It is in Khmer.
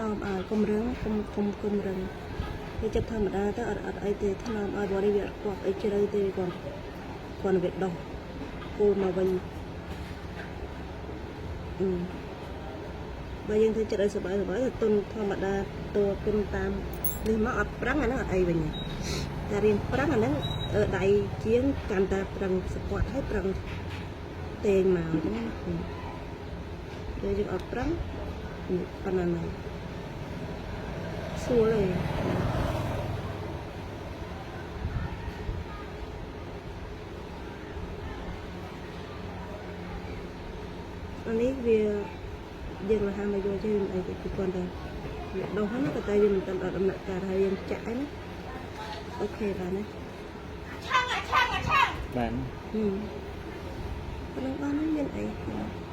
នាំឲ្យកុំរឹងកុំកុំកុំរឹងវាចិត្តធម្មតាទៅអត់អត់អីទេថ្នាំឲ្យ body វាអត់គាប់អីជ្រៅទេគាត់គាត់វាដោះគោលមកវិញអឺបើយើងធ្វើចិត្តឲ្យសុបាយសុបាយទៅទុនធម្មតាតួទុនតាមនេះមកអត់ប្រឹងអាហ្នឹងអត់អីវិញទេតែរៀនប្រឹងអាហ្នឹងអឺដៃជាងកាន់តែប្រឹងសពត់ឲ្យប្រឹង ទាញមកអញ្ចឹងណាពេលយើងអត់ប្រឹងប៉ុណ្ណាហ្នឹងស្រួលទេអានេះវាយើងលះមកយកជើងអីទៅគឺគាត់តែវាដោះហ្នឹងក៏តែវាមិនទាន់ដល់ដំណាក់កាលហើយយើងចាក់ឯណាអូខេបាទណា បាន ហឹមប៉ុណ្ណឹងបានហើយមានអី